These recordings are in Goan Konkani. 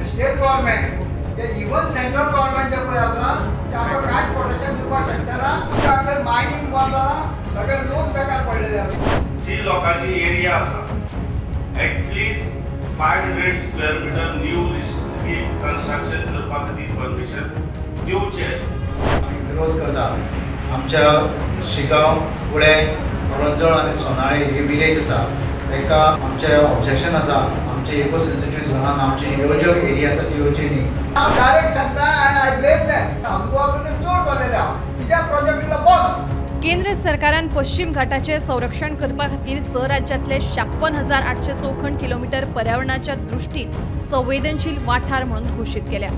स्टेट गव्हर्नमेंट ते इवन सेंट्रल गव्हर्नमेंट जे पळय आसा ते आमकां कांयच प्रोटेक्शन दिवपाक शकचे ना. हांगासर मायनींग बंद जाला, सगळे लोक बेकार पडलेले आसा. जी लोकांची एरिया आसा at least 500 square meter new construction करपा खातीर परमिशन दिवचें. आमी विरोध करता. आमच्या शिगांव, कुळें, करंजळ आनी सोनाळे हे विलेज आसा तांकां आमचें ऑब्जेक्शन आसा. आमचे इको सेन्सिटीव झोनान आमची येवजण एरिया आसा ती येवची न्ही. हांव डायरेक्ट सांगता आनी I blame them. आमकां चड जालेले आहा कित्याक प्रोजेक्ट बंद. केंद्र सरकारान पश्चिम घाटाचे संरक्षण करपा खातीर 6 राज्यांतले 56,800 चौखण किलोमीटर पर्यावरणाच्या दृष्टीन संवेदनशील वाठार म्हणून घोशीत केल्या.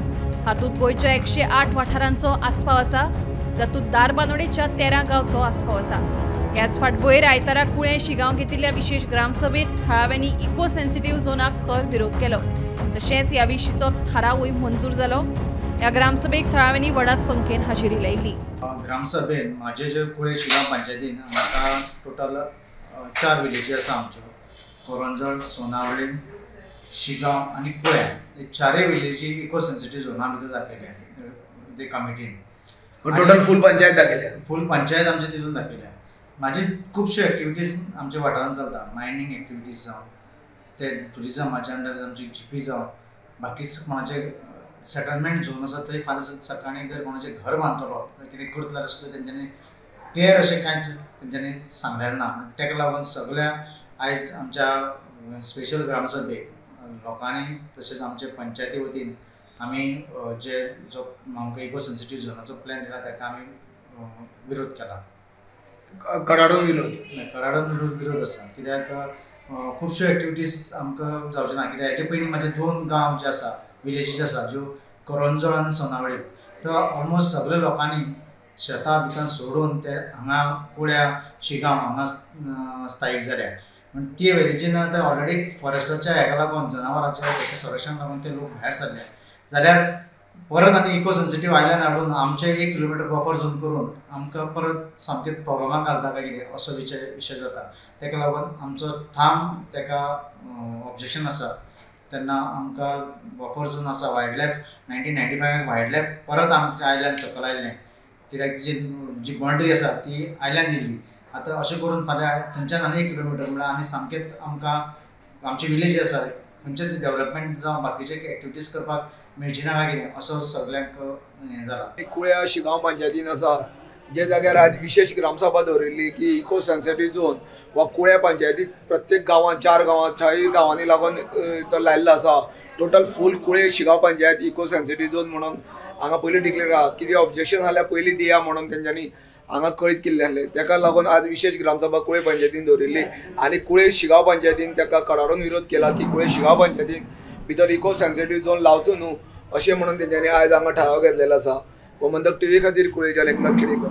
हातूंत गोंयच्या 108 वाठारांचो आस्पाव आसा, जातूंत धारबांदोडेच्या 13 गांवचो आस्पाव आसा. ह्याच फाटभुंयेर आयतारा कुळें शिगांव घेतिल्ल्या विशेष ग्रामसभेत थळाव्यांनी इको सेन्सिटीव झोनाक खर विरोध केलो. तशेंच ह्या विशींचो थारावूय मंजूर जालो. ह्या ग्रामसभेक थळाव्यांनी व्हडा संख्येन हाजेरी लायिल्ली. ग्रामसभेन म्हाजे जे कुळें शिगांव पंचायतीन म्हाका टोटल 4 विलेजी आसा आमच्यो, करंजळ, सोनावळी, शिगांव आनी कुळ्यां. हे 4 विलेजी इको सेन्सिटीव झोना भितर दाखयल्या ते कमिटीन. टोटल फूल पंचायत दाखयल्या, फूल पंचायत आमचे तितून दाखयल्या. म्हाजी खुबश्यो एक्टिविटीज आमच्या वाठारांत चलता, मायनींग एक्टिविटीज जावं, ते टुरिजमाच्या अंडर आमची जिपी जावं, बाकी कोणाचे सेटलमेंट झोन आसा थंय फाल्यां सकाळीं जर कोणाचें घर बांदतलो कितें करतलो जाल्यार सुद्दां तेंच्यांनी क्लियर अशें कांयच तेंच्यांनी सांगलेलें ना. ताका लागून सगळ्या आयज आमच्या स्पेशल ग्रामसभेक लोकांनी तशेंच आमचे पंचायती वतीन आमी जे जो आमकां इको सेन्सिटीव झोनाचो प्लॅन दिला ताका आमी विरोध केला. कडाडून विरोध, कडाडून विरोध आसा. कित्याक खुबश्यो एक्टिविटीज आमकां जावच्यो ना. कित्याक हेचे पयलीं म्हाजे 2 गांव जे आसा विलेजीस आसा ज्यो करंजळ आनी सोनावळी, तर ऑलमोस्ट सगळे लोकांनी शेतां बितां सोडून ते हांगा कुळ्या शिगांव हांगा स्थायीक जाल्या. पूण ते विलेजीन आतां ऑलरेडी फॉरेस्टाच्या हेका लागून, जनावरांच्या हेका संरक्षण लागून ते लोक भायर सरले. जाल्यार परत आनी इको सेन्सिटीव आयल्यान हाडून आमचे 1 किलोमिटर बफर झोन करून आमकां परत सामकें प्रॉब्लमाक घालता काय कितें असो विशय जाता. ताका लागून आमचो ठाम ताका ऑब्जेक्शन आसा. तेन्ना आमकां बफर झोन आसा वायल्ड लायफ 1995 वायल्ड लायफ परत आमच्या आयल्यान सकयल आयलें. कित्याक तिची जी बाउंड्री आसा ती आयल्यान दिली. आतां अशें करून फाल्यां थंयच्यान आनी 1 किलोमिटर म्हळ्यार आमी सामकेंच आमकां आमची विलेज आसा खंयचेच डेवलपमेंट जावं बाकीचे एक्टिविटीज करपाक मेळची ना काय कितें असो सगल्यांक हें जाला. कुळ्या शिगांव पंचायतीन आसा जे जाग्यार आज विशेष ग्रामसभा दवरिल्ली की इको सेन्सिटीव झोन वा कुळ्या पंचायतीक प्रत्येक गांवांत 4 गांवांत 6 गांवांनी लागून तो लायिल्लो आसा. Total full Kulem Shigaon panchayat eco sensitive zone म्हणून हांगा पयलीं डिक्लेर आहा. कितें ऑब्जेक्शन जाल्यार पयलीं दिया म्हणून तेंच्यांनी हांगा कळीत केल्लें आसलें. ताका लागून आज विशेष ग्रामसभा कुळें पंचायतीन दवरिल्ली आनी कुळें शिगांव पंचायतीन ताका कडाडून विरोध केला की कुळें शिगांव पंचायतीन भितर इको सेन्सिटीव झोन लावचो न्हू अशें म्हणून तेंच्यांनी आयज हांगा ठराव घेतलेलो आसा. गोमंतक टीव्ही खातीर कुळेच्यान एकनाथ खेडेकर.